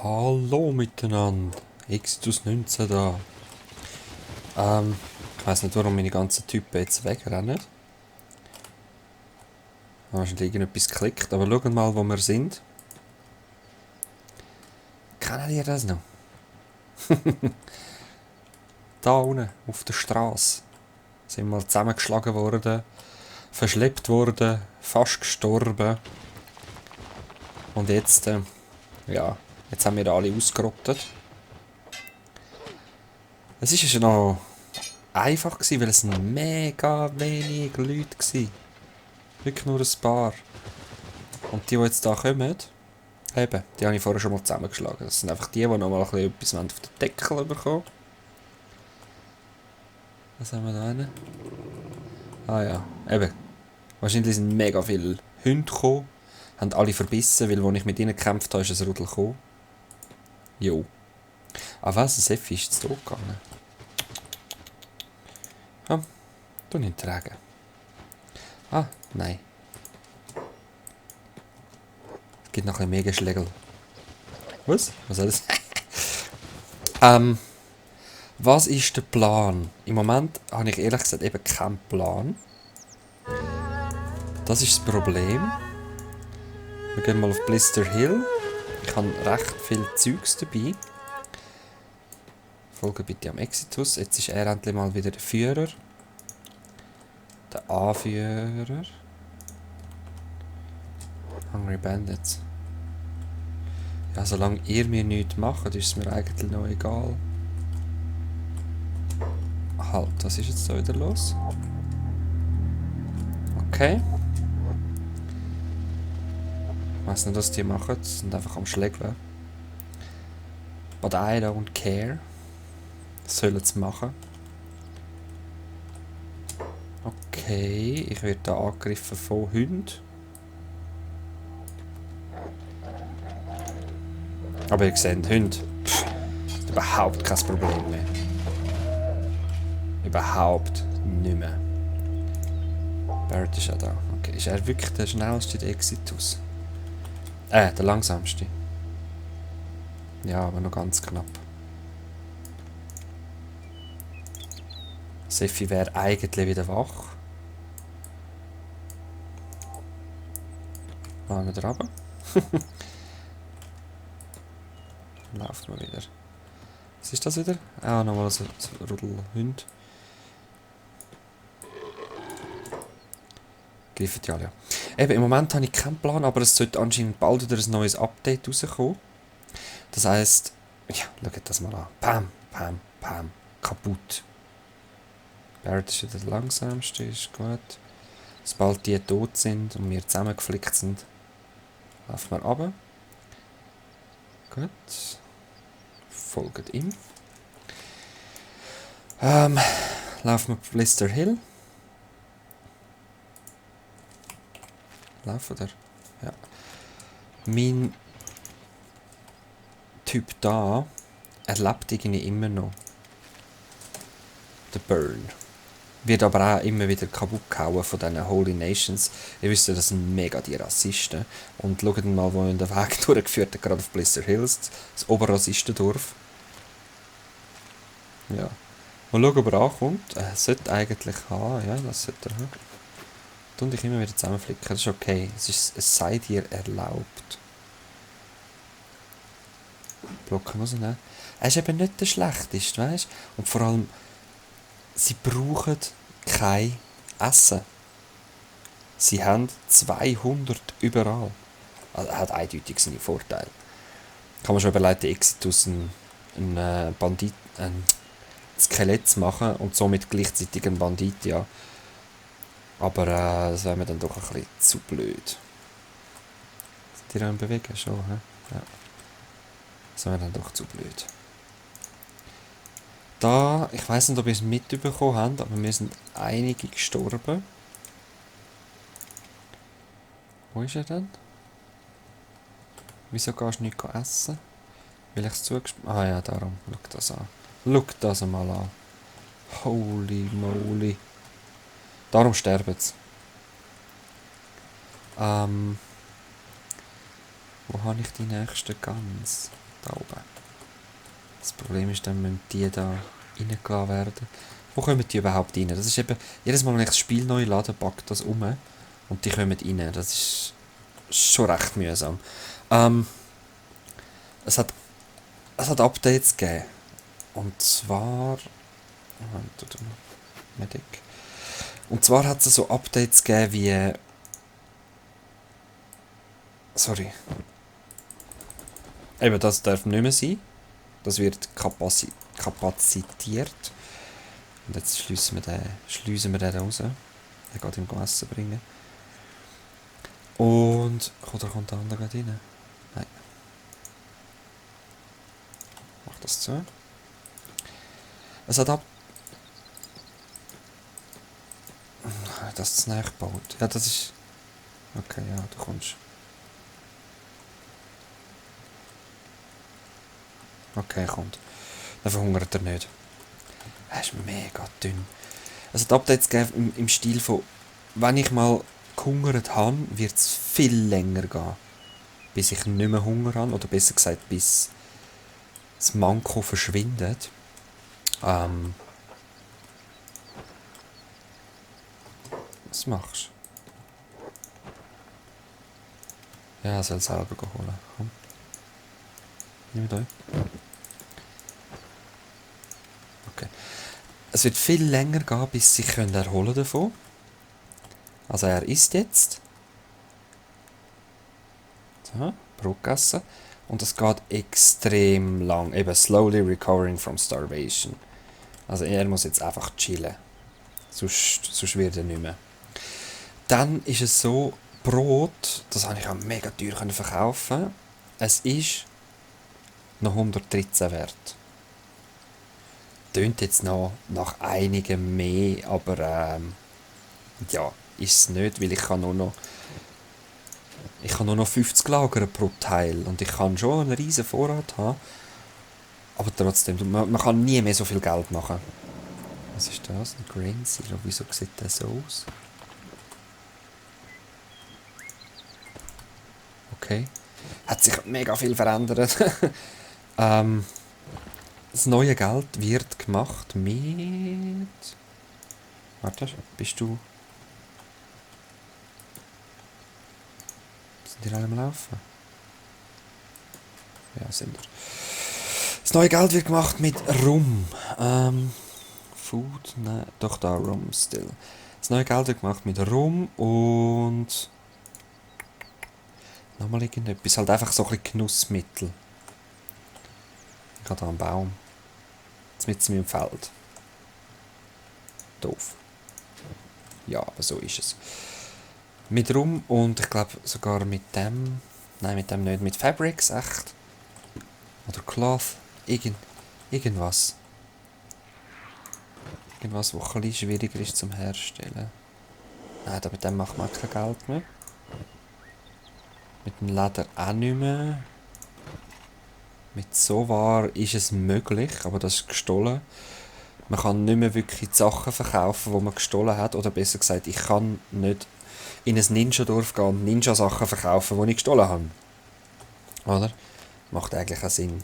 Hallo miteinander, Exodus 19 da. Ich weiss nicht, warum meine ganzen Typen jetzt wegrennen. Da hast du irgendetwas geklickt, aber schaut mal, wo wir sind. Kennt ihr das noch? Da unten, auf der Straße. Sind wir zusammengeschlagen worden, verschleppt worden, fast gestorben. Und jetzt, jetzt haben wir alle ausgerottet. Es ist ja noch einfach gewesen, weil es sind mega wenig Leute waren. Wirklich nur ein paar. Und die jetzt da kommen, eben, die habe ich vorher schon mal zusammengeschlagen. Das sind einfach die noch mal ein bisschen etwas auf den Deckel bekommen. Was haben wir da hinten? Ah ja, eben. Wahrscheinlich sind mega viele Hunde gekommen, haben alle verbissen, weil als ich mit ihnen gekämpft habe, ist ein Rudel gekommen. Jo. Ah was, ein Effi ist jetzt tot gegangen. Ah, du nicht tragen. Ah, nein. Es gibt noch ein mega Schlägel. Was? Was soll das? Was ist der Plan? Im Moment habe ich ehrlich gesagt eben keinen Plan. Das ist das Problem. Wir gehen mal auf Blister Hill. Ich habe recht viel Zeugs dabei. Folge bitte am Exitus. Jetzt ist er endlich mal wieder der Führer. Der Anführer. Hungry Bandits. Ja, solange ihr mir nichts macht, ist es mir eigentlich noch egal. Halt, was ist jetzt da wieder los? Okay. Ich weiss nicht, was die machen. Sie sind einfach am Schlägeln. But I don't care. Das sollen sie machen. Okay, ich werde da angegriffen von Hunden. Aber ihr seht, Hunde. Ist überhaupt kein Problem mehr. Überhaupt nicht mehr. Barrett ist ja da. Okay, ist er wirklich der schnellste der Exitus? Der langsamste. Ja, aber noch ganz knapp. Seffi wäre eigentlich wieder wach. Machen wir da runter. Laufen wir wieder. Was ist das wieder? Ah, nochmal so ein Rudel Hund. Greifen die alle an. Eben, im Moment habe ich keinen Plan, aber es sollte anscheinend bald wieder ein neues Update rauskommen. Das heisst, ja, schaut das mal an. Pam, pam, pam. Kaputt. Barrett ist wieder der langsamste, ist gut. Sobald die tot sind und wir zusammengeflickt sind, laufen wir runter. Gut. Folgt ihm. Laufen wir auf Blister Hill. Laufen wir? Ja. Mein Typ da, er lebt irgendwie immer noch. Der Burn. Wird aber auch immer wieder kaputt gehauen von diesen Holy Nations. Ihr wisst ja, das sind mega die Rassisten. Und schaut mal, wo in den Weg durchgeführt hat, gerade auf Blister Hills. Das Oberrassistendorf. Ja. Mal schauen, ob er ankommt. Sollte eigentlich haben. Ja, das sollte er haben. Und ich immer wieder zusammenflicken. Das ist okay. Es sei dir erlaubt. Blocken muss er nicht. Er ist eben nicht der Schlechteste, weißt du? Und vor allem, sie brauchen kein Essen. Sie haben 200 überall. Also, er hat eindeutig seine Vorteile. Kann man schon überlegen, Exitus ein Bandit, ein Skelett zu machen und somit gleichzeitig ein Bandit, ja. Aber das wäre mir dann doch ein bisschen zu blöd. Sind die am Bewegen? Schon, he? Ja. Das wäre dann doch zu blöd. Da, ich weiss nicht, ob ihr es mitbekommen habt, aber wir sind einige gestorben. Wo ist er denn? Wieso gehst du nicht essen? Weil ich es zugespielt. Ah ja, darum. Schau das an. Schau das mal an. Holy moly. Darum sterben sie. Wo habe ich die nächste Gans? Da oben. Das Problem ist dann, wenn die da reingelassen werden. Wo kommen die überhaupt rein? Das ist eben, jedes Mal, wenn ich das Spiel neu lade, packt das um und die kommen rein. Das ist schon recht mühsam. Es hat Updates gegeben. Und zwar... Medic. Und zwar hat es so Updates gegeben wie... Sorry. Eben, das darf nicht mehr sein. Das wird kapazitiert. Und jetzt schliessen wir den raus. Der geht ihm Essen bringen. Und... Kommt der andere gerade rein? Nein. Mach das zu. Es hat das ist nachgebaut. Ja, das ist... Okay, ja, du kommst. Okay, kommt. Dann verhungert er nicht. Er ist mega dünn. Es hat Updates gegeben im Stil von, wenn ich mal gehungert habe, wird es viel länger gehen. Bis ich nicht mehr Hunger habe. Oder besser gesagt, bis das Manko verschwindet. Was machst du? Ja, er soll selber holen. Komm. Nimm mit euch. Okay. Es wird viel länger gehen, bis sie sich erholen davon. Also er isst jetzt. So, Brot gegessen. Und es geht extrem lang. Eben slowly recovering from starvation. Also er muss jetzt einfach chillen. Sonst wird er nicht mehr. Dann ist es so, Brot, das habe ich auch mega teuer verkaufen. Es ist noch 113 wert. Tönt jetzt noch nach einigem mehr, aber ja, ist es nicht, weil ich kann nur noch 50 lagern pro Teil und ich kann schon einen riesen Vorrat haben, aber trotzdem, man kann nie mehr so viel Geld machen. Was ist das? Ein Grain Silo, wieso sieht der so aus? Okay. Hat sich mega viel verändert. Das neue Geld wird gemacht mit... Warte, bist du... Sind die alle am Laufen? Ja, sind wir. Das neue Geld wird gemacht mit Rum. Food? Nein, doch da, Rum still. Das neue Geld wird gemacht mit Rum und... Nochmal irgendetwas. Halt einfach so ein bisschen Genussmittel. Gerade am Baum. Jetzt mit meinem Feld. Doof. Ja, aber so ist es. Mit Rum und ich glaube sogar mit dem... Nein, mit dem nicht. Mit Fabrics, echt. Oder Cloth. Irgendwas. Irgendwas, was ein bisschen schwieriger ist zum Herstellen. Nein, mit dem macht man kein Geld mehr. Mit dem Leder auch nicht mehr. Mit so Ware ist es möglich, aber das ist gestohlen. Man kann nicht mehr wirklich die Sachen verkaufen, die man gestohlen hat. Oder besser gesagt, ich kann nicht in ein Ninja-Dorf gehen und Ninja-Sachen verkaufen, die ich gestohlen habe. Oder? Macht eigentlich auch Sinn.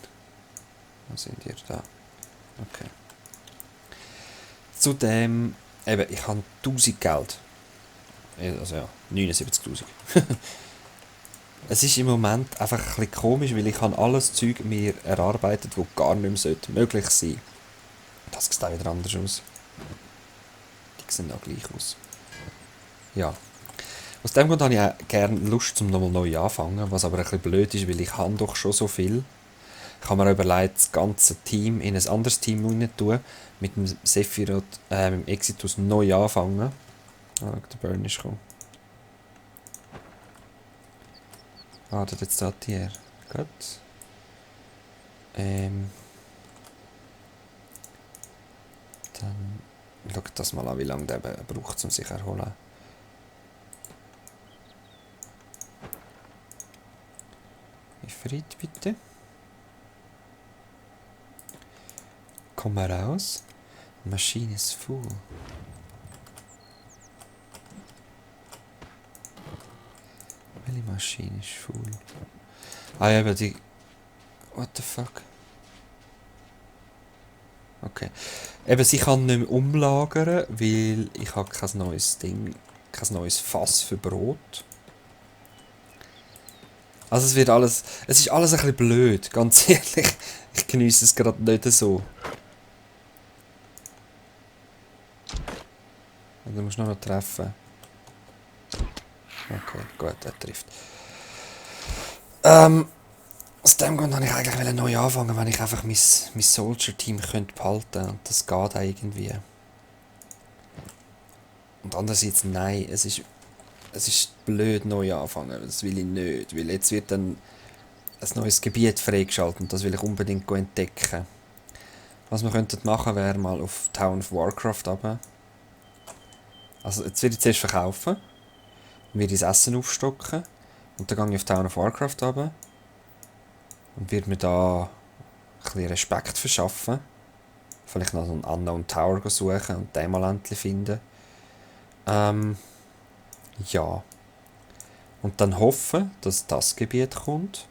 Wo sind ihr da? Okay. Zudem, eben, ich habe 1000 Geld. Also ja, 79'000. Es ist im Moment einfach ein bisschen komisch, weil ich habe alles Zeug mir erarbeitet, das gar nicht mehr möglich sein sollte. Das sieht auch wieder anders aus. Die sehen auch gleich aus. Ja. Aus dem Grund habe ich auch gerne Lust, zum nochmal neu anfangen, was aber ein bisschen blöd ist, weil ich habe doch schon so viel. Ich habe mir überlegt, das ganze Team in ein anderes Team rein tun, mit dem Sephiroth, mit dem Exitus neu anfangen. Ah, der Burn ist gekommen. Ah, das jetzt da hier. Gut. Dann schaut das mal an, wie lange der braucht, um sich zu erholen. Ifrit, bitte. Komm mal raus. Die Maschine ist full. Welche Maschine ist full? Ah ja, aber die What the fuck? Okay. Eben, sie kann nicht mehr umlagern, weil ich habe kein neues Ding, kein neues Fass für Brot. Also es wird alles, es ist alles ein bisschen blöd, ganz ehrlich. Ich genieße es gerade nicht so. Du musst nur noch treffen. Okay, gut, er trifft. Aus dem Grund wollte ich eigentlich neu anfangen, wenn ich einfach mein Soldier-Team behalten könnte. Und das geht auch irgendwie. Und andererseits, nein, es ist blöd neu anfangen. Das will ich nicht. Weil jetzt wird dann ein neues Gebiet freigeschaltet und das will ich unbedingt entdecken. Was wir könnten machen, wäre mal auf Town of Warcraft runter. Also jetzt werde ich zuerst verkaufen. Dann werde ich das Essen aufstocken. Und dann gehe ich auf Town of Warcraft runter. Und werde mir da ein bisschen Respekt verschaffen. Vielleicht noch so einen Unknown Tower suchen und den mal endlich finden. Ja. Und dann hoffen, dass das Gebiet kommt.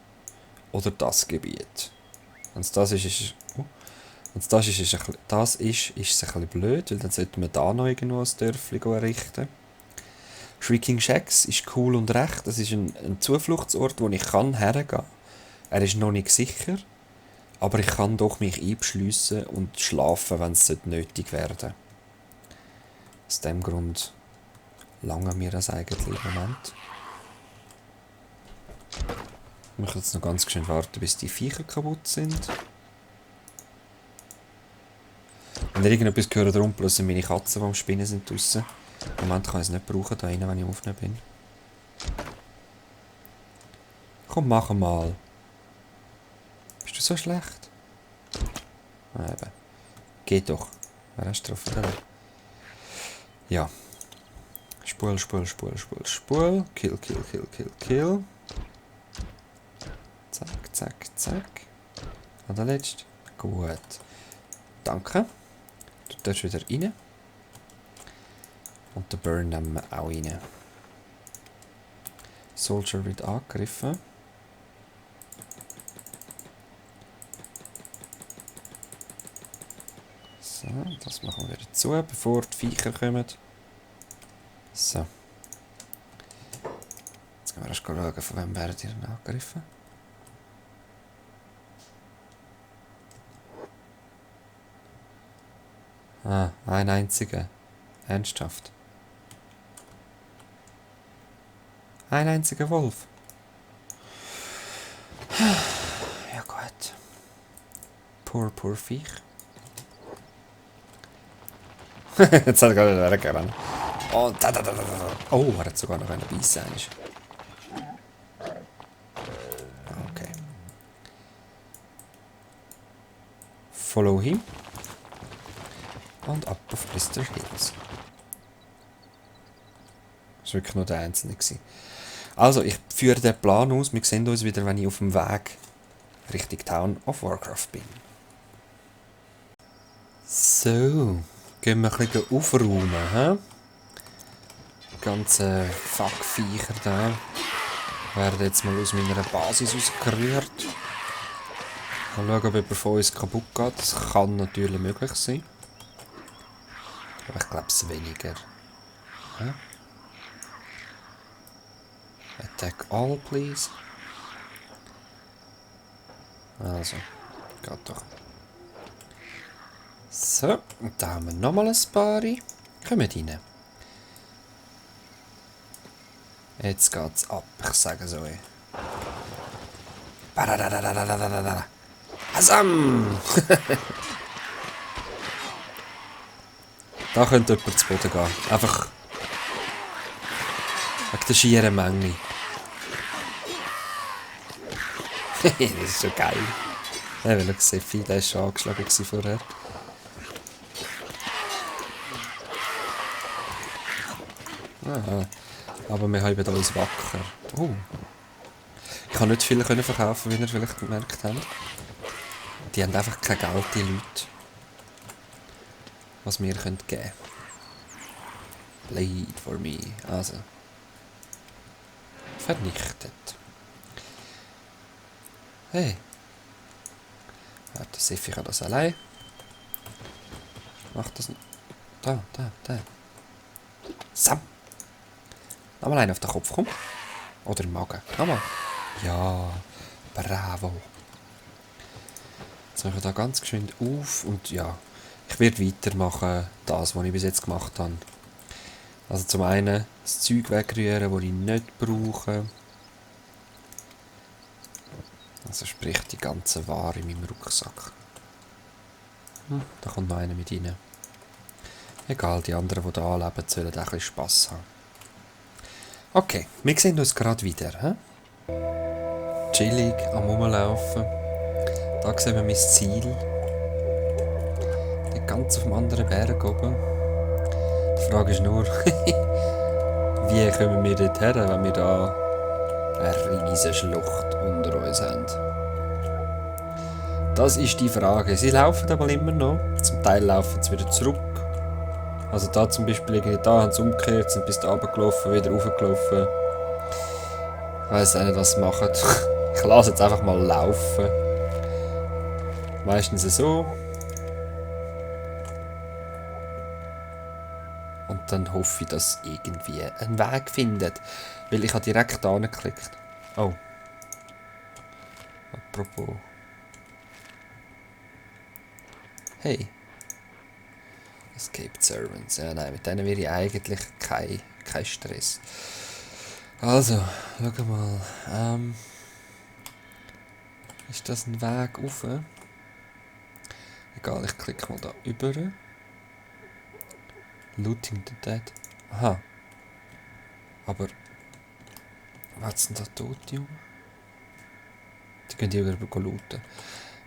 Oder das Gebiet. Wenn es das ist, ist es das ist es ein bisschen blöd, weil dann sollten wir da noch irgendwo ein Dörfli errichten. Shrieking Shacks ist cool und recht. Das ist ein Zufluchtsort, wo ich hergehen kann. Er ist noch nicht sicher, aber ich kann doch mich einschliessen und schlafen, wenn es nötig werden. Aus dem Grund lange mir das eigentlich im Moment. Ich muss jetzt noch ganz schön warten, bis die Viecher kaputt sind. Wenn ihr irgendetwas gehört rumpeln, sind meine Katzen, die am Spinnen sind draussen. Im Moment kann ich es nicht brauchen, da rein, wenn ich aufgenommen bin. Komm, mach mal. Bist du so schlecht? Ah, eben. Geht doch. Wer hast du drauf? Ja. Spul. Kill. Zack. Und der letzte. Gut. Danke. Du darfst wieder rein. Und den Burn nehmen wir auch rein. Soldier wird angegriffen. So, das machen wir wieder zu, bevor die Viecher kommen. So. Jetzt gehen wir erst schauen, von wem werden die denn angegriffen. Ah, ein einziger. Ernsthaft. Ein einziger Wolf. Ja gut. Poor Viech. Jetzt hat er gerade weggerannt. Oh, oh, er hat sogar noch einen beißen. Okay. Follow him. Und ab auf Blister Hills. Das war wirklich nur der Einzelne. Also, ich führe den Plan aus. Wir sehen uns wieder, wenn ich auf dem Weg Richtung Town of Warcraft bin. So, gehen wir ein bisschen aufräumen. He? Die ganzen Fuckviecher da werden jetzt mal aus meiner Basis rausgerührt. Mal schauen, ob jemand von uns kaputt geht. Das kann natürlich möglich sein. Aber ich glaube es weniger. He? Attack all, please. Also, geht doch. So, und da haben wir nochmal ein paar. Kommt rein. Jetzt geht's ab, ich sage so. Asam! Da könnte jemand zu Boden gehen. Einfach wegen der schieren Menge. Das ist so geil. Ja, weil ich sehe, der war schon angeschlagen vorher. Aha. Aber wir haben uns wacker. Oh. Ich kann nicht viel verkaufen, wie ihr vielleicht gemerkt habt. Die haben einfach kein Geld, die Leute. Was wir geben können. Bleed for me. Also. Vernichtet. Hey. Der Seffi kann das allein. Macht das nicht. Da. Sam! Nochmal einen auf den Kopf, komm. Oder im Magen. Nochmal. Ja, bravo. Jetzt mache ich da ganz geschwind auf und ja, ich werde weitermachen, das, was ich bis jetzt gemacht habe. Also zum einen das Zeug wegrühren, das ich nicht brauche. Also sprich die ganze Ware in meinem Rucksack. Da kommt noch einer mit rein. Egal, die anderen, die hier leben, sollen auch ein bisschen Spass haben. Okay, wir sehen uns gerade wieder. He? Chillig am Rumlaufen. Da sehen wir mein Ziel. Ganz auf dem anderen Berg oben. Die Frage ist nur, wie kommen wir dort her, wenn wir da eine riesige Schlucht unter uns haben. Das ist die Frage. Sie laufen aber immer noch. Zum Teil laufen sie wieder zurück. Also da zum Beispiel, da haben sie umgekehrt, sind bis da runtergelaufen, wieder raufgelaufen. Ich weiss auch nicht, was sie machen. Ich lasse jetzt einfach mal laufen. Meistens so. Und dann hoffe ich, dass irgendwie einen Weg findet. Weil ich habe direkt angeklickt. Oh. Apropos. Hey. Escaped Servants. Ja, nein, mit denen wäre ich eigentlich kein Stress. Also, schau mal. Ist das ein Weg rauf? Egal, ich klicke mal da über. Looting the Dead. Aha. Aber... Was sind da Tote, Junge? Die können die über looten.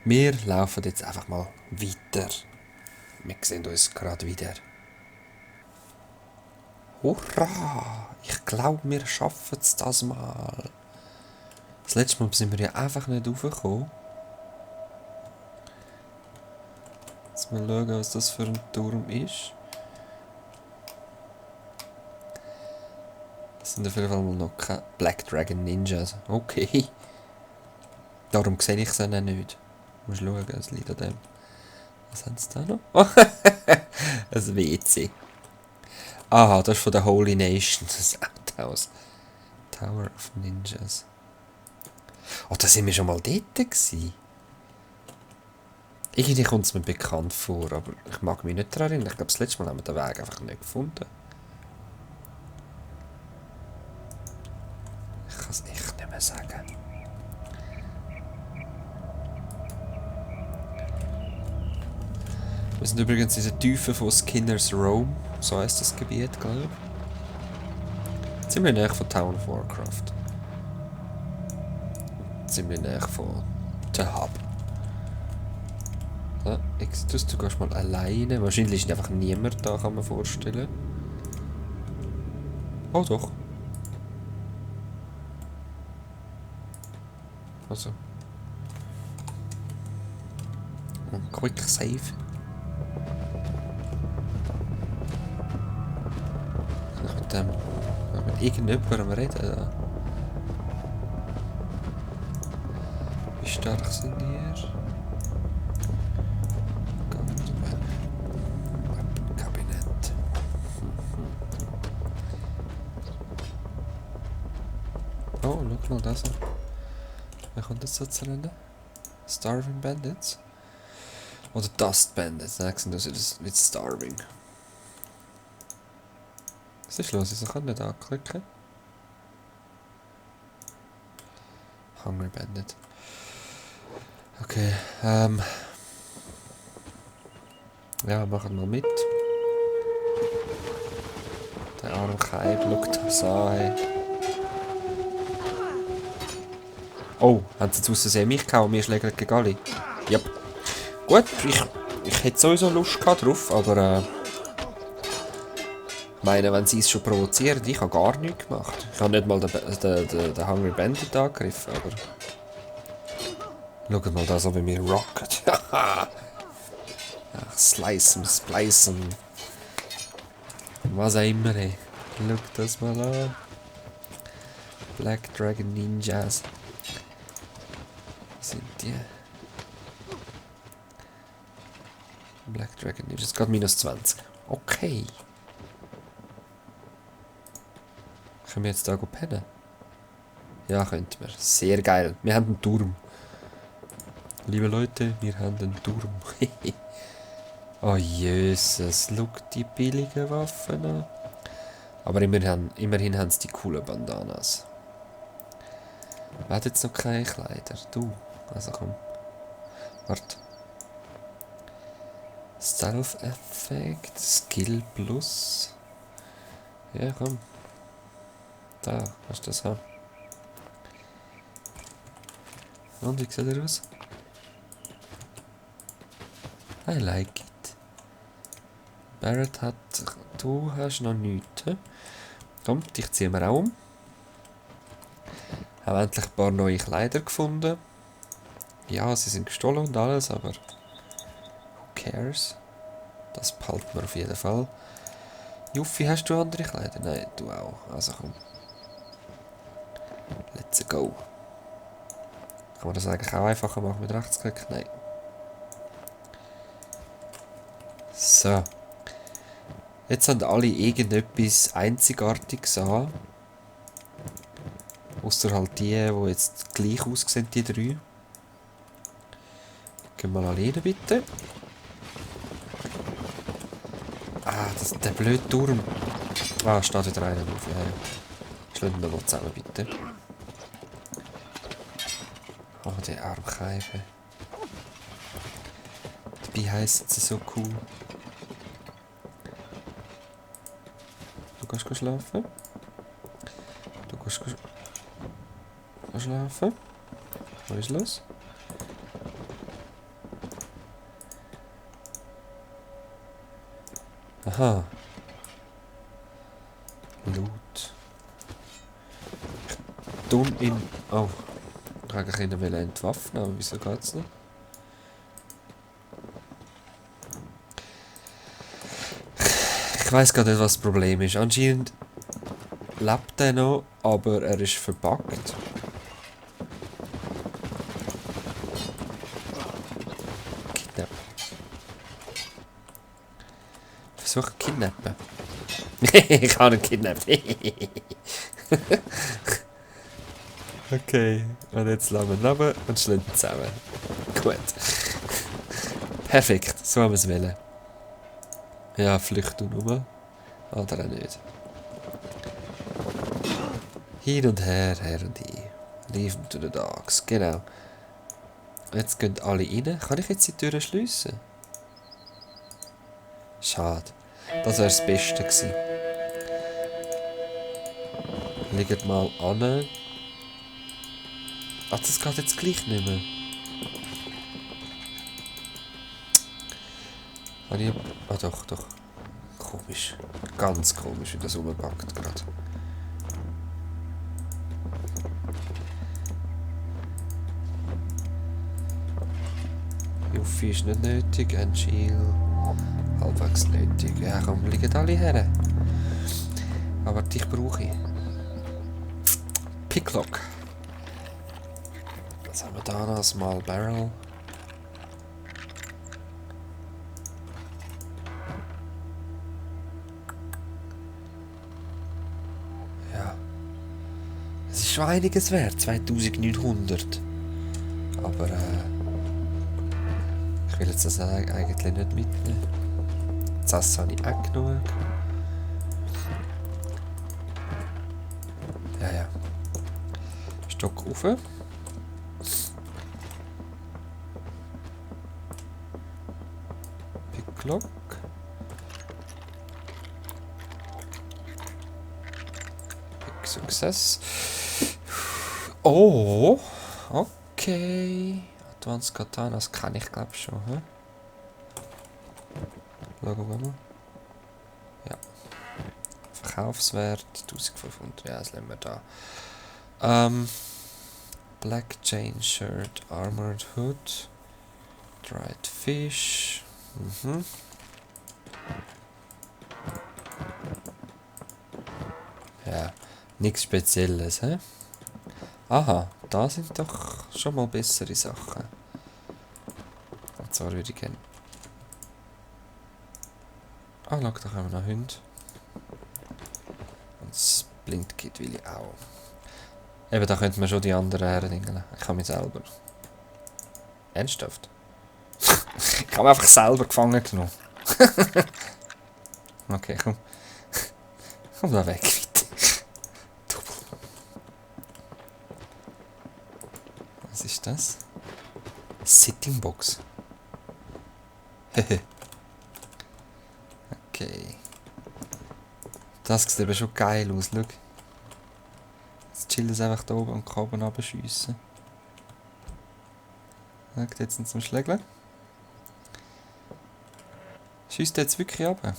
Wir laufen jetzt einfach mal weiter. Wir sehen uns gerade wieder. Hurra! Ich glaube, wir schaffen es das mal. Das letzte Mal sind wir ja einfach nicht raufgekommen. Jetzt mal schauen, was das für ein Turm ist. Das sind auf jeden Fall noch keine Black Dragon Ninjas. Okay. Darum sehe ich sie nicht. Du musst schauen, es liegt an dem. Was haben sie da noch? Ein WC. Aha, das ist von der Holy Nation. Das Outhouse. Tower of Ninjas. Oh, da sind wir schon mal dort gewesen. Irgendwie kommt es mir bekannt vor, aber ich mag mich nicht daran erinnern. Ich glaube, das letzte Mal haben wir den Weg einfach nicht gefunden. Ich kann es echt nicht mehr sagen. Wir sind übrigens in der Tiefe von Skinner's Row. So heisst das Gebiet, glaube ich. Ziemlich nahe von Town of Warcraft. Ziemlich nahe von The Hub. So, Exodus, du gehst mal alleine. Wahrscheinlich ist einfach niemand da, kann man vorstellen. Oh doch. Also. Ein Quick Save. Kann ich mit irgendjemandem reden? Wie stark sind die hier? Kabinett. Oh, schau mal das an. Wer kommt jetzt so zu rennen? Starving Bandits? Oder Dust Bandits? Nein, das ist mit Starving. Was ist los? Ich kann nicht anklicken. Hungry Bandit. Okay, ja, machen wir mit. Der arme Kaib schaut das an. Hey. Oh, haben sie jetzt aus Versehen mich gehauen? Wir schlägen gegen alle. Ja. Gut, ich hätte sowieso Lust gehabt drauf, aber ich meine, wenn sie es schon provozieren, ich habe gar nichts gemacht. Ich habe nicht mal den Hungry Bandit angegriffen, aber... Schaut mal da so, wie wir rocken. Ach, slicen, splicen. Was auch immer, ey. Schaut das mal an. Black Dragon Ninjas. Was sind die? Black Dragon ist jetzt gerade minus 20. Okay. Können wir jetzt da pennen? Ja, könnten wir. Sehr geil. Wir haben einen Turm. Liebe Leute, wir haben einen Turm. Oh Jesus, schau die billigen Waffen an. Aber immerhin haben sie die coolen Bandanas. Wer hat jetzt noch keine Kleider? Du. Also komm. Warte. Stealth Effect, Skill Plus. Ja, komm. Da, kannst du das haben. Und wie sieht er aus? I like it. Barrett hat... Du hast noch nichts. He? Komm, dich ziehen wir auch um. Haben endlich ein paar neue Kleider gefunden. Ja, sie sind gestohlen und alles, aber... Who cares? Das behalten wir auf jeden Fall. Juffi, hast du andere Kleider? Nein, du auch. Also komm. Let's go. Kann man das eigentlich auch einfacher machen mit Rechtsklick? Nein. So. Jetzt haben alle irgendetwas Einzigartiges an. Ausser halt die jetzt gleich aussehen, die drei. Gehen wir mal alleine bitte. Ah, der blöde Turm. Ah, steht wieder einer auf. Ja. Schlagen wir mal zusammen, bitte. Oh, der Armkeife. Dabei heisst sie so cool. Du kannst schlafen. Du kannst schlafen. Was ist los? Aha. Loot. Dumm in... Oh. Ich wollte ihn entwaffnen, aber wieso geht's nicht? Ich weiss gar nicht, was das Problem ist. Anscheinend lebt er noch, aber er ist verbuggt. Kidnappen. Versuche kidnappen. Ich kann ihn kidnappen. Okay, und jetzt lassen wir ihn runter und schlagen zusammen. Gut. Perfekt, so haben wir es wollen. Ja, flücht du nur. Oder auch nicht. Hin und her, her und hin. Leave them to the dogs, genau. Jetzt gehen alle rein. Kann ich jetzt die Türen schliessen? Schade. Das wäre das Beste gewesen. Liegt mal an. Ach, das geht jetzt gleich nicht mehr. Ah doch, doch. Komisch. Ganz komisch, wie das rumpackt gerade. Juffi ist nicht nötig, ein Shield halbwegs nötig. Ja komm, liegen alle her. Aber dich brauche ich. Picklock. Was haben wir da noch? Small Barrel. Ja. Es ist schon einiges wert, 2900. Aber ich will jetzt das eigentlich nicht mitnehmen. Das habe ich auch genug. Ja, ja. Stock rauf. Picklock. Big Success. Oh, okay. Advanced Katana, das kann ich glaube schon. He? Schauen wir mal. Ja. Verkaufswert 1500. Ja, das nehmen wir da. Black Chain Shirt, Armored Hood, Dried Fish. Ja, nichts Spezielles, hä? Aha, da sind doch schon mal bessere Sachen. Und zwar würde ich gerne Ah, schau, da kommen noch Hunde. Und das Blindkit will ich auch. Eben, da könnte man schon die anderen herdingeln. Ich kann mich selber. Ernsthaft? Ich habe mich einfach selber gefangen genommen. Okay, komm. Komm da weg, bitte. Double. Was ist das? Sitting Box. Okay. Das sieht eben schon geil aus, schau. Jetzt chillen sie einfach da oben und kann oben runterschiessen. Schau, jetzt sind sie zum Schlägeln. Schiesst jetzt wirklich runter?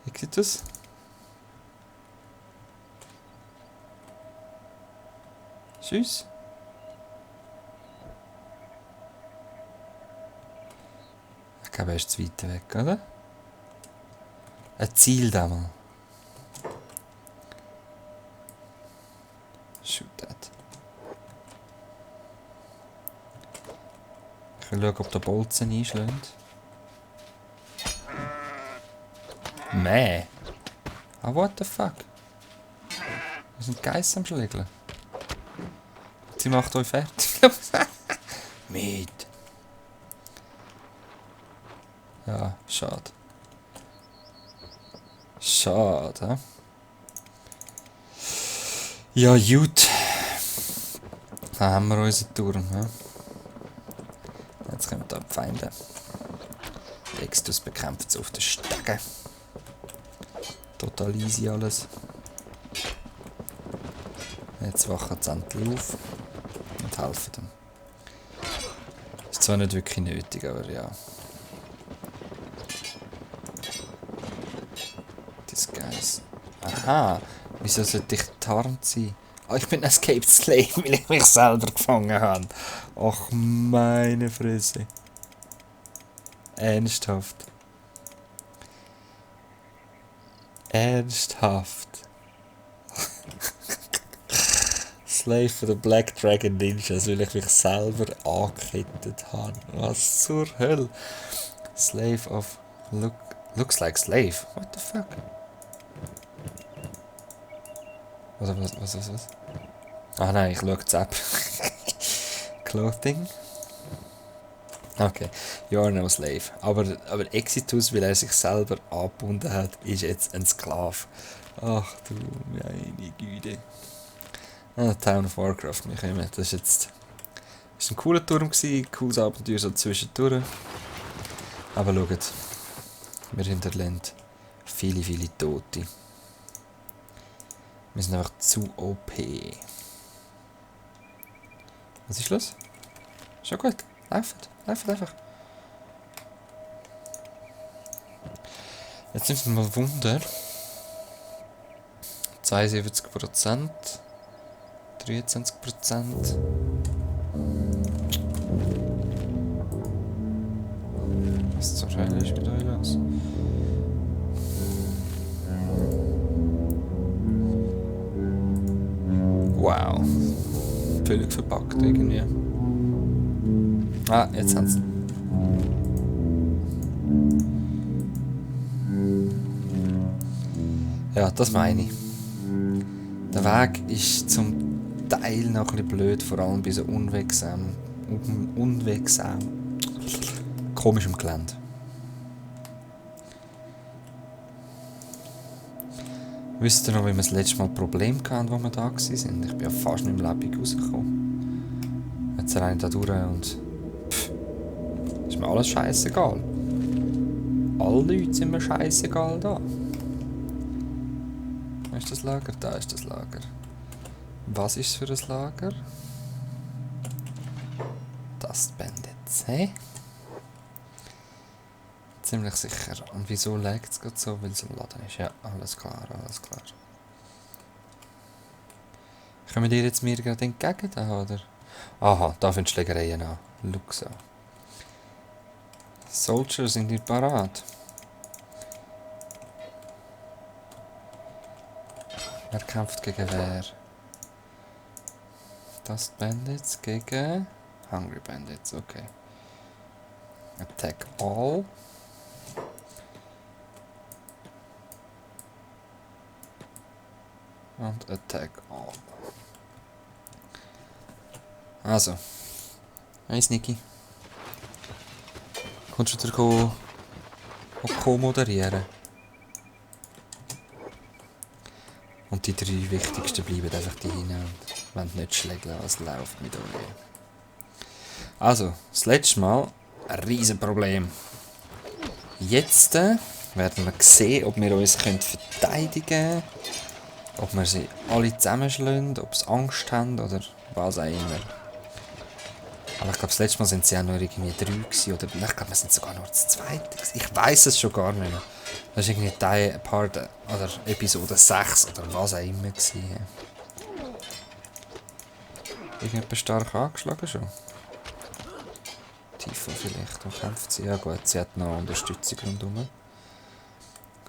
Wie sieht das? Tschüss. Ich glaube, er ist zu weit weg, oder? Ein Ziel da mal. Shoot that. Ich will schauen, ob der Bolzen einschlägt. Mäh. Ah, what the fuck? Wir sind Geiss am Schlägeln. Sie macht euch fertig. Mit. Ja, schade. Schade, hä? Ja, gut. Dann haben wir unseren Turm, hä? Jetzt kommen da die Feinde. Extus bekämpft sie auf den Stegen. Total easy alles. Jetzt wachen sie endlich auf und helfen dem. Ist zwar nicht wirklich nötig, aber ja. Das Guys. Aha, wieso sollte ich tarnt sein? Ah, ich bin ein Escaped Slave, weil ich mich selber gefangen habe. Ach, meine Fresse. Ernsthaft. Ernsthaft. Slave von der Black Dragon Ninjas, weil ich mich selber angekettet habe. Was zur Hölle? Slave of... Looks like slave. What the fuck? Was? Ah nein, ich schaue jetzt ab. Clothing. Okay, you're no slave. Aber Exitus, weil er sich selber angebunden hat, ist jetzt ein Sklave. Ach du meine Güte. Ah, Town of Warcraft, wir kommen. Das ist ein cooler Turm gewesen, cooles Abenteuer so zwischendurch. Aber schaut, wir hinterlassen viele Tote. Wir sind einfach zu OP. Was ist los? Schon gut, lauft einfach. Jetzt nimmt man mal Wunder. 72%. 23%. Was zur Hölle ist mit euch los? Wow. Völlig verpackt irgendwie. Ah, jetzt haben sie. Ja, das meine ich. Der Weg ist zum Teil noch ein bisschen blöd, vor allem bei so unwegsam, komischem Gelände. Wisst ihr noch, wie wir das letzte Mal Probleme hatten, als wir da waren? Ich bin ja fast nicht mehr lebendig rausgekommen. Jetzt rein da durch und... ist mir alles scheißegal. Alle Leute sind mir scheißegal da. Wo ist das Lager? Da ist das Lager. Was ist es für ein Lager? Dust Bandits, hä? Ziemlich sicher. Und wieso laggt es gerade so? Weil es im Laden ist. Ja, alles klar. Kommen die jetzt mir gerade entgegen, da, oder? Aha, da findest du Schlägereien an. Luxa. Soldier, sind die parat? Wer kämpft gegen wer? Dust Bandits gegen... Hungry Bandits, okay. Attack all. Und Attack all. Also. Hey Niki. Kommst du wieder co-moderieren? Und die 3 wichtigsten bleiben einfach die hin und wollen nicht schlägeln, was läuft mit euch. Also, das letzte Mal ein Riesenproblem. Jetzt werden wir sehen, ob wir uns verteidigen können, ob wir sie alle zusammenschlagen, ob sie Angst haben oder was auch immer. Aber ich glaube, das letzte Mal sind sie auch nur irgendwie 3 gewesen, oder ich glaube, wir sind sogar nur das zweite gewesen. Ich weiß es schon gar nicht mehr. Das war irgendwie Teil, Part oder Episode 6 oder was auch immer gewesen. Irgendjemand stark angeschlagen schon. Tifa vielleicht, und kämpft sie. Ja gut, sie hat noch Unterstützung rundherum.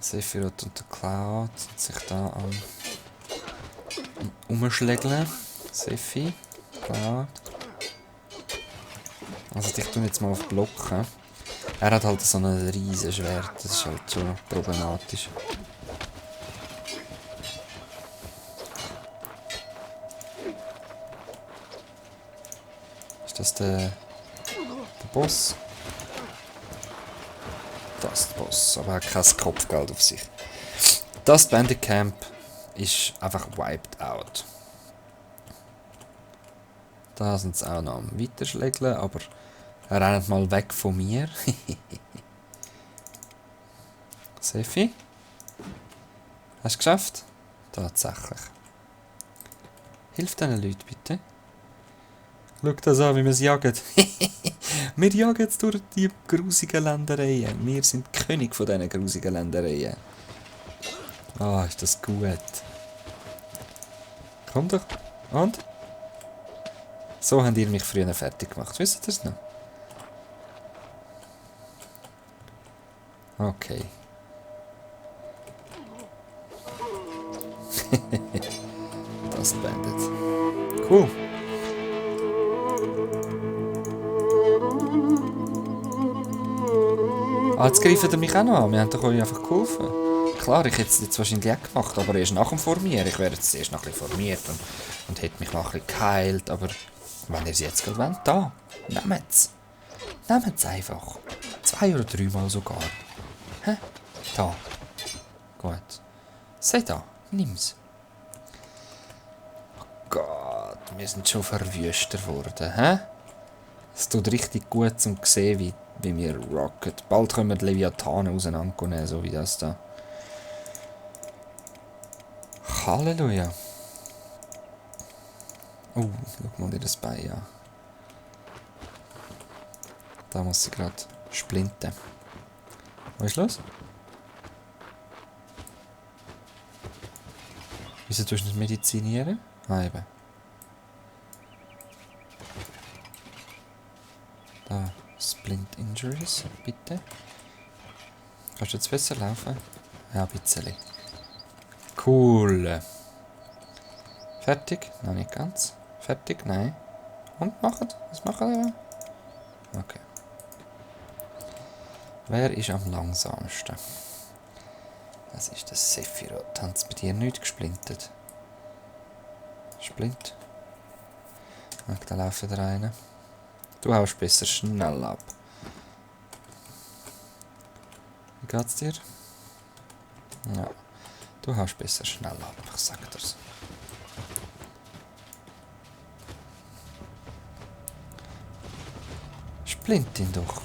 Sephiroth und der Cloud sind sich da am umschlägeln. Sephi, Cloud. Also ich tue jetzt mal auf Blocken. Er hat halt so ein riesen Schwert, das ist halt schon problematisch. Ist das der Boss? Das ist der Boss, aber er hat kein Kopfgeld auf sich. Das Bandit Camp ist einfach wiped out. Da sind sie auch noch am Weiterschlägeln, aber er rennt mal weg von mir. Sephi? Hast du es geschafft? Tatsächlich. Hilf diesen Leuten bitte. Schau das an, wie wir sie jagen. Wir jagen jetzt durch die grusigen Ländereien. Wir sind König von diesen grusigen Ländereien. Ah, ist das gut. Komm doch. Und? So habt ihr mich früher fertig gemacht. Wisst ihr das noch? Okay. Das Bandit. Cool. Ah, jetzt greifen ihr mich auch noch an. Wir haben doch euch einfach geholfen. Klar, ich hätte es jetzt wahrscheinlich auch gemacht, aber erst nach dem Formieren. Ich wäre jetzt erst noch ein bisschen formiert und hätte mich noch ein bisschen geheilt. Aber wenn ihr es jetzt gerade wollt, da, nehmt es. Nehmt es einfach. 2 oder 3 Mal sogar. Hä? Da. Gut. Sei da, nimm's. Oh Gott, wir sind schon verwüstet worden, hä? Es tut richtig gut zum sehen, wie wir rocken. Bald können wir die Leviathanen auseinandernehmen, so wie das da. Halleluja. Oh, schau mal dir das Bein an. Da muss sie gerade splinten. Was ist los? Wieso tust du nicht medizinieren? Ah, eben. Da, Splint Injuries, bitte. Kannst du jetzt besser laufen? Ja, ein bisschen. Cool. Fertig? Noch nicht ganz. Fertig? Nein. Und machen? Was machen wir? Okay. Wer ist am langsamsten? Das ist der Sephiroth. Hat es bei dir nicht gesplintet? Splint? Ach, da laufen da rein. Du haust besser schnell ab. Wie geht's dir? Ja. Du haust besser schnell ab, ich sag dir's. Splint ihn doch.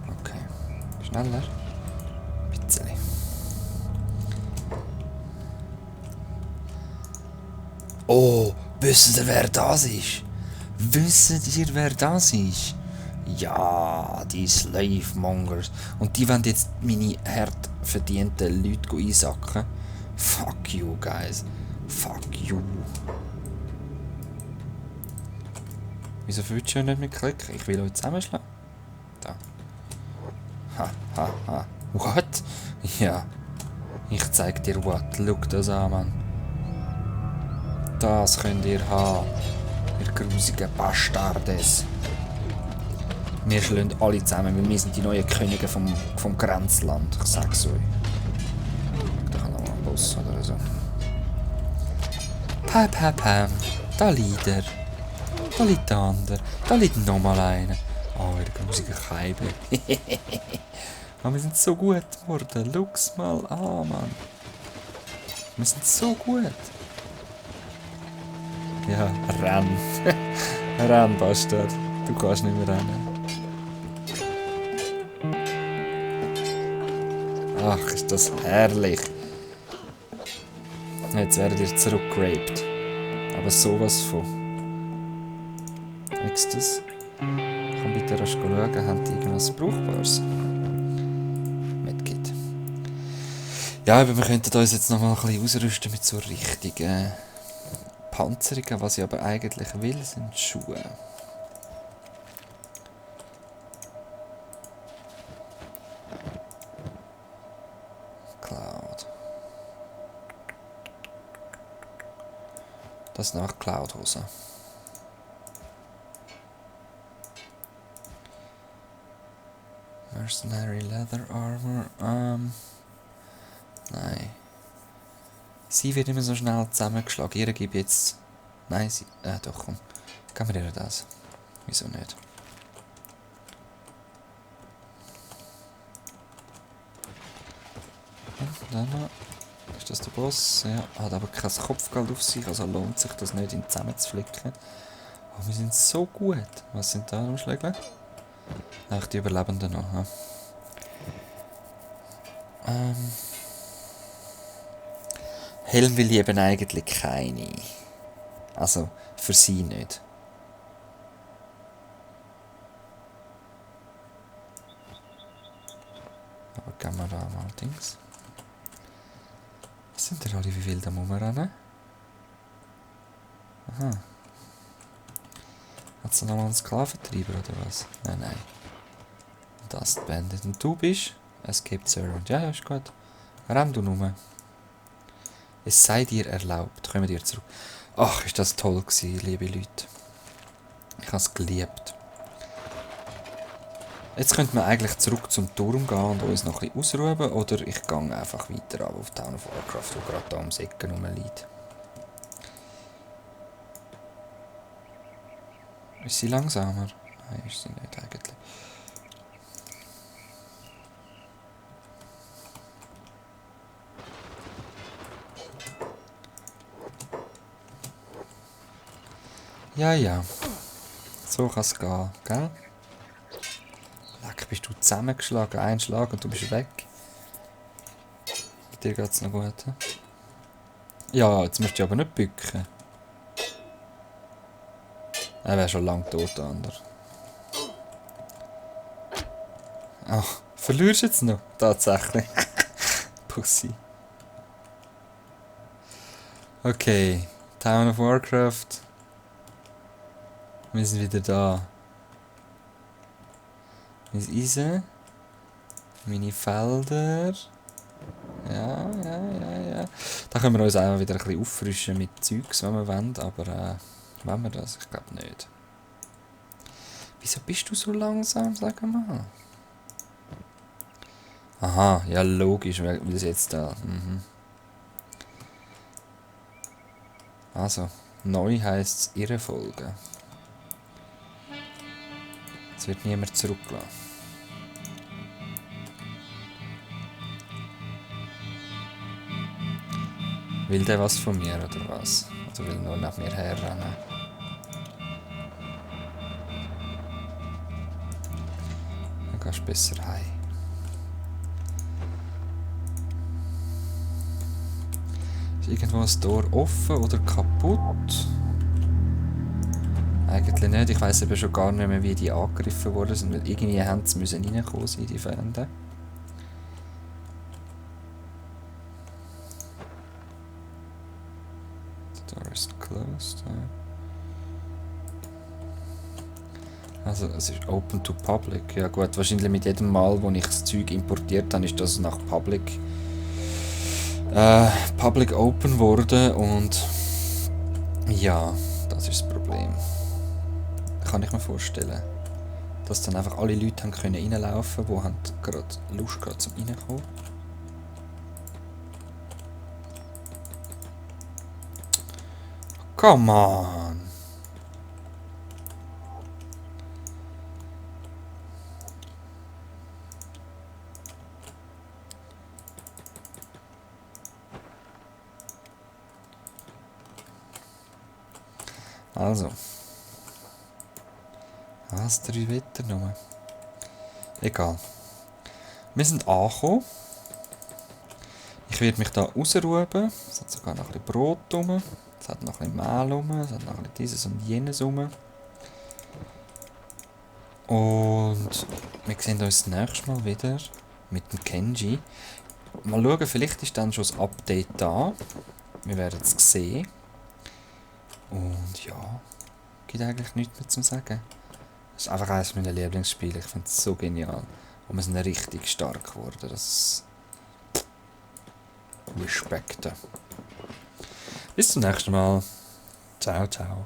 Okay. Schneller. Bisschen. Oh, wisst ihr, wer das ist? Wisst ihr, wer das ist? Ja, die Slave-Mongers. Und die wollen jetzt meine hart verdienten Leute einsacken. Fuck you, guys. Fuck you. Wieso willst du nicht mitklicken? Ich will euch zusammenschlagen. Da. Ha, ha, ha. What? Ja. Ich zeig dir what. Schau das an, Mann. Das könnt ihr haben. Ihr grusigen Bastardes. Wir schlagen alle zusammen, weil wir sind die neuen Könige vom Grenzland. Ich sag's euch. Boss oder so. Pam, pam, pam. Da liegt er. Da liegt der andere. Da liegt nochmal einer. Oh, wieder Musik Keibe. Oh, wir sind so gut geworden. Schau's mal an, Mann. Wir sind so gut. Ja, renn. Renn, Bastard. Du kannst nicht mehr rennen. Ach, ist das herrlich. Jetzt werdet ihr zurückgeraped. Aber sowas von. Nächstes. Komm bitte rasch schauen, haben die irgendwas Brauchbares? Medkit. Ja, aber wir könnten uns jetzt noch mal ein bisschen ausrüsten mit so richtigen Panzerungen. Was ich aber eigentlich will, sind Schuhe. Cloud. Das ist nach Cloud-Hose. Mercenary Leather Armor. Nein. Sie wird immer so schnell zusammengeschlagen. Ihr gibt jetzt. Nein, sie. Doch, komm. Geben wir ihr das. Wieso nicht? Und dann noch. Ist das der Boss? Ja. Hat aber kein Kopfgeld auf sich, also lohnt sich das nicht, ihn zusammenzuflicken. Oh, wir sind so gut. Was sind da Umschläge? Ach, die Überlebenden noch. Ja. Helm will ich eben eigentlich keine. Also, für sie nicht. Aber gehen wir da mal Dings. Was sind denn alle, wie wild am Rumrennen? Aha. Hat sie nochmal einen Sklaventreiber oder was? Nein, nein. Dust Bandit. Und du bist? Escaped Servant. Ja, ist gut. Renn du nur. Es sei dir erlaubt. Kommen wir zurück. Ach, ist das toll gewesen, liebe Leute. Ich habe es geliebt. Jetzt könnten wir eigentlich zurück zum Turm gehen und uns noch ein bisschen ausruhen. Oder ich gehe einfach weiter auf Town of Warcraft, wo gerade da ums Ecken rumliegt. Ist sie langsamer? Nein, ist sie nicht eigentlich. Ja, ja. So kann es gehen, gell? Leck, bist du zusammengeschlagen, ein Schlag und du bist weg. Dir geht's noch gut, he? Ja, jetzt musst du aber nicht bücken. Er wäre schon lang tot, der andere. Ach, verlierst du jetzt noch? Tatsächlich. Pussy. Okay, Town of Warcraft. Wir sind wieder da. Mein Eisen. Meine Felder. Ja. Da können wir uns auch wieder ein bisschen auffrischen mit Zeugs, wenn wir wollen, aber wollen wir das? Ich glaube nicht. Wieso bist du so langsam, sag mal? Aha, ja logisch, weil es jetzt da... Also, neu heisst es ihre Folge. Es wird niemand zurückgelassen. Will der was von mir oder was? Oder will nur nach mir herrennen? Dann gehst du besser heim. Ist irgendwo ein Tor offen oder kaputt? Eigentlich nicht. Ich weiss eben schon gar nicht mehr, wie die angegriffen worden sind. Weil irgendwie haben sie müssen reinkommen sein, die Feinde. The door is closed. Also es ist open to public. Ja gut, wahrscheinlich mit jedem Mal, wo ich das Zeug importiert habe, ist das nach public open worden und ja, das ist das Problem. Kann ich mir vorstellen, dass dann einfach alle Leute haben können reinlaufen, die haben gerade Lust gerade zum reinkommen. Come on. Also. Was, 3 Wetter nur? Egal. Wir sind angekommen. Ich werde mich da rausruhen. Es hat sogar noch ein bisschen Brot rum. Es hat noch ein bisschen Mehl rum. Es hat noch ein bisschen dieses und jenes rum. Und wir sehen uns das nächste Mal wieder mit dem Kenji. Mal schauen, vielleicht ist dann schon das Update da. Wir werden es sehen. Und ja, gibt eigentlich nichts mehr zu sagen. Das ist einfach eines meiner Lieblingsspiele. Ich finde es so genial. Und wir sind richtig stark geworden. Das Respekte. Bis zum nächsten Mal. Ciao, ciao.